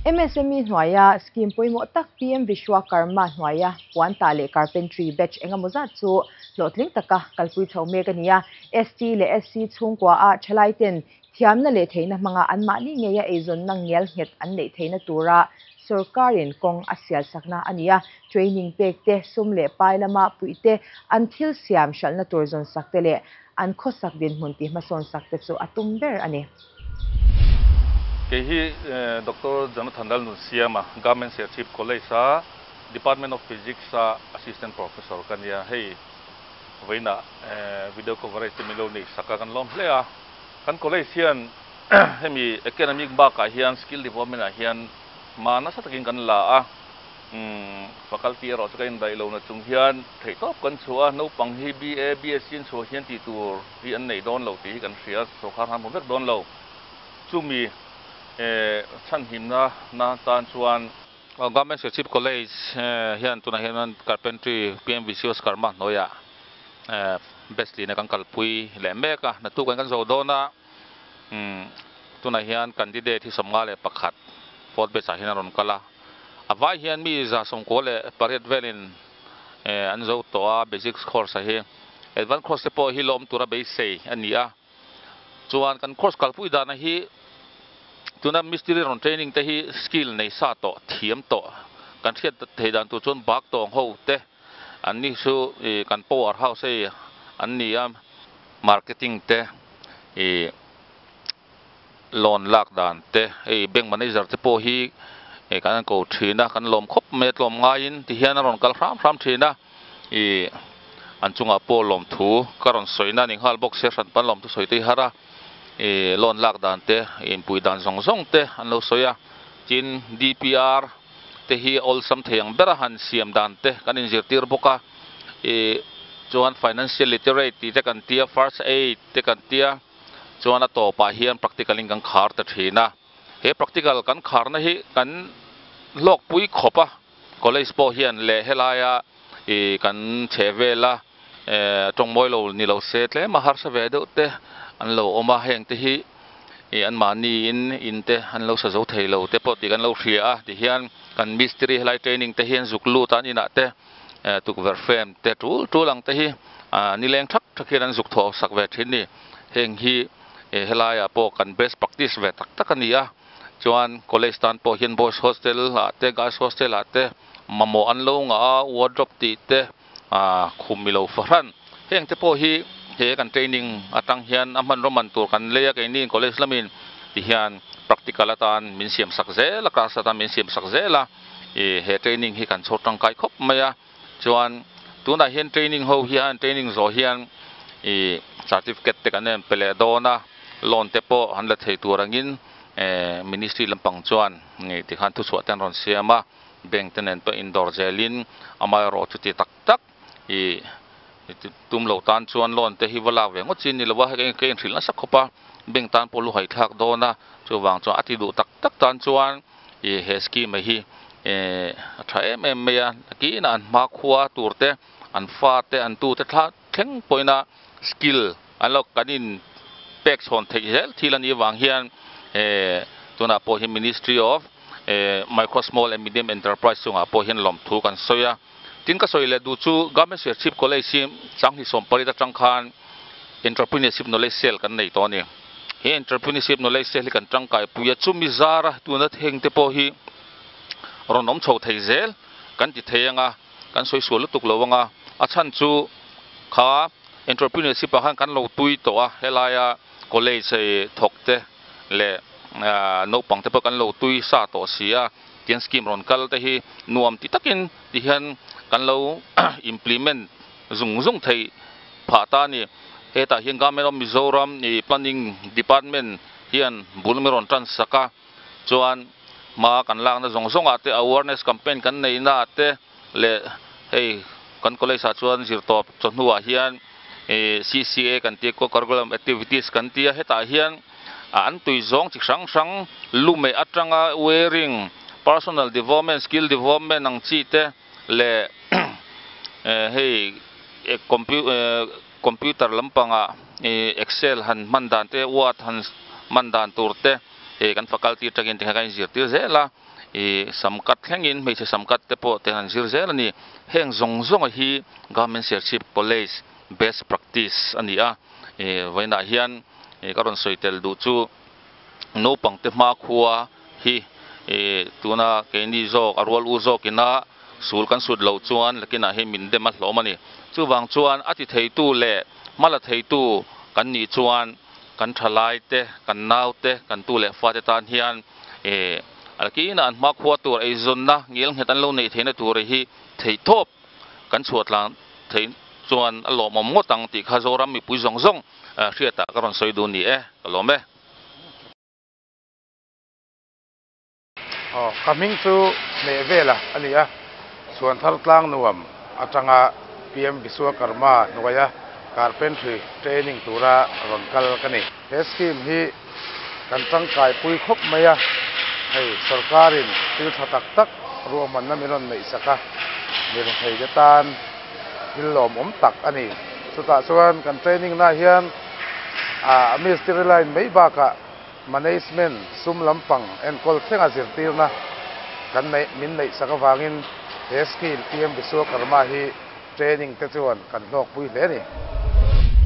MSME hnuaia scheme pawimawh tak PM Vishwakarma hnuaia puan tah leh carpentry batch engemaw zat chu hlawhtling taka kalpui chho mek a ni a. ST leh SC chhungkua a thalai ten thiamna leh theihna hmanga anmahni ngeia eizawnna ngial nghet an neih theihna tura sorkarin kawng a sial sakna a ni a. Training pek te, sum leh pai lama puih te, an thil siam hralhna tur zawn sak te leh an khawsak dinhmun tih hmasawn sak te chu a tum ber a ni. Kei hi Doctor Jonathan Lalnunsiama, Government Serchhip College a Department of Physics a Assistant Professor ka nia. Hei vawiinah video coverage te min lo neih sak a, kan lawm hle a. Kan college hian hemi academic bakah hian skill development ah hian hma nasa takin kan la a. Faculty erawh chu ka indaih lo na chung hian theihtawp kan chhuah a, naupang hi BA, BSc an chhuah hian tih tur hi an nei dawn lo tih hi kan hria, sawrkar han hmu vek dawn lo. Chumi chhanhimna na tan chuan Government Serchhip College hian tunah hian Carpentry PMVC Vishwakarma hnuaiah batch lina kan kalpui leh mek a, naktuk kan zo dawn a, tunah hian candidate hi 51 fourth batch ah hian a rawn kal a, a vai hian mi 98 velin an zo tawh a basic course ah hi, advance course te pawh hi lawm tura beisei a ni a. Chuan kan course kalpui dana hi tuna mistiri rawn training te hi skill nei sa tawh, thiam tawh kan hriat thei dan tur chuan bak tawng ho te an ni chu kan power house hei an ni a, marketing te ih loan lak dan te hei bank manager te pawh hi kan ko thin a, kan lawm khawp mai a tlawm ngaiin tihian a rawn kal hram hram thin a. I an chungah pawh lawmthu ka rawn sawi na ni nghal bawk se hran pan lawmthu sawi te hi har a, i loan lak dan te, inpui dan zawng zawng te an lo sawi a, tin DPR te hi awlsam thei ang bera han siam dan te kan inzirtir bawk a, i chuan financial literate tih te kan tia, first aid te kan tia, chuan a tawpah hian practical in kan khar ta thin a, he practical kan kharna hi kan hlawkpui khawp a. College pawh hian leh helaia ih kan chheh vela eh tawngmawi lo ni lo se tlem a harsa ve deuh te an lo awm a, heng te hi ih anmahni in in te an lo sa zo thei lo te pawh tih kan lo hria a, tihian kan mistiri helai training te hian zuk lut a an inah te eh tukverh frame te tul tul ang te hi ah nileng thak thak hian an zuk thawh sak ve thin ni, heng hi eh helaiah pawh kan best practice ve tak tak a ni a. Chuan college tan pawh hian boys hostel ah te girls hostel ah te mamawh an lo ngah a, wardrobe tih te ah khum i lo fahran. Heng te pawh hi he kan training atang hian a hmanraw man tur kan lei a keini college lamin ti hian practical atan min siam sak zel a, class atan min siam sak zel a, ih he training hi kan chhawr tangkai khawp mai a. Chuan tunah hian training ho hian training zawh hian ih certificate te kan en pe leh dawn a, loan te pawh an la thei tur angin eh ministry lampang chuan ih tikhan thuchhuah te an rawn siam a, bank te nen pawh indawr zelin amaherawh chuti tak tak ih tum lo tan chuan loan te hi va lak ve ngawt chi ni lo a, hei ka inhrilh nasa khawp a, bank tan pawh lu haithlak dawn a, chuvang chuan a ti duh tak tak tan chuan ih he scheme hi eh a tha em em mai a, nakinah an hmakhua tur te an fa te an tu te thla thleng pawhin a skill an lo kan in pek chhawn theih zel thil a nih avang hian eh tunah pawh hian Ministry of eh Micro Small and Medium Enterprise chungah pawh hian lawmthu kan sawi a, tin ka sawi leh duh chu Government Serchhip College hi Changhni 18 atang khan Entrepreneurship Knowledge Cell kan nei tawh a ni. He Entrepreneurship Knowledge Cell hi kan tangkai pui a, chumi zara tuna theng te pawh hi rawn awm chho thei zel kan ti thei ang a, kan sawi sual lutuk lo ang a, a chhan chu kha Entrepreneurship ah khan kan lo tui tawh a, helaia college thawk te leh naupang te pawh kan lo tui sa tawh si a, tian scheme rawn kal te hi nuam ti takin tihian kan lo implement zung zung theih phah ta a ni. Hetah hian Government of Mizoram ih Planning Department hian bul min rawn tan sak a, chuan hma kan lakna zawng zawngah te awareness campaign kan neihna ah te leh hei kan college ah chuan zirtawp chawhnuah hian ih CCA kan tih co-curriculum activities kan ti a, hetah hian an tui zawng chi hrang hrang lumeh atanga wearing, personal development, skill development ang chi te leh hei computer lampangah excel han hman dan te, word han hman dan tur te kan faculty atangin tikhan kan inzirtir zel a, Ih sam cut thlengin hmeichhe sam cut te pawh te han zir zel a ni. Heng zawng zawnga hi Government Serchhip College best practice a ni a. Ih vawiinah hian ih ka rawn sawi tel duh chu naupang te hmakhua hi ih tuna keini zawk a rual u zawkina sul kan sut loh chuan lakinah hi min dem a hlawm a ni. Chuvang chuan a ti theitu leh hma la theitu kan nih chuan kan thalai te, kan nau te, kan tu leh fate tan hian ih alkina an hmakhua tur eizawnna ngel nghet an lo neih theihna tur hi theihtawp kan chhuah tlang theih chuan a lawmawm ngawt ang tih kha Zoram mipui zawng zawng hriatah ka rawn sawi dun ni e, ka lawm e. Aw, ka hming chu Hneh Vela a ni a, Chhuanthar tlang nuam atanga PM Vishwakarma hnuaia Carpentry training tura rawn kal ka ni. He scheme hi kan tangkai pui khawp mai a, hei sorkarin thil tha tak tak ruahmanna min rawn neihsak a, mirethei te tan thil lawmawm tak a ni. Chutah chuan kan training na hian a mistiri line mai bakah management sum lampang enkawl thlenga zirtirna kan neih min neihsak avangin he scheme PM Vishwakarma hi training te chuan kan hlawkpui hle a ni.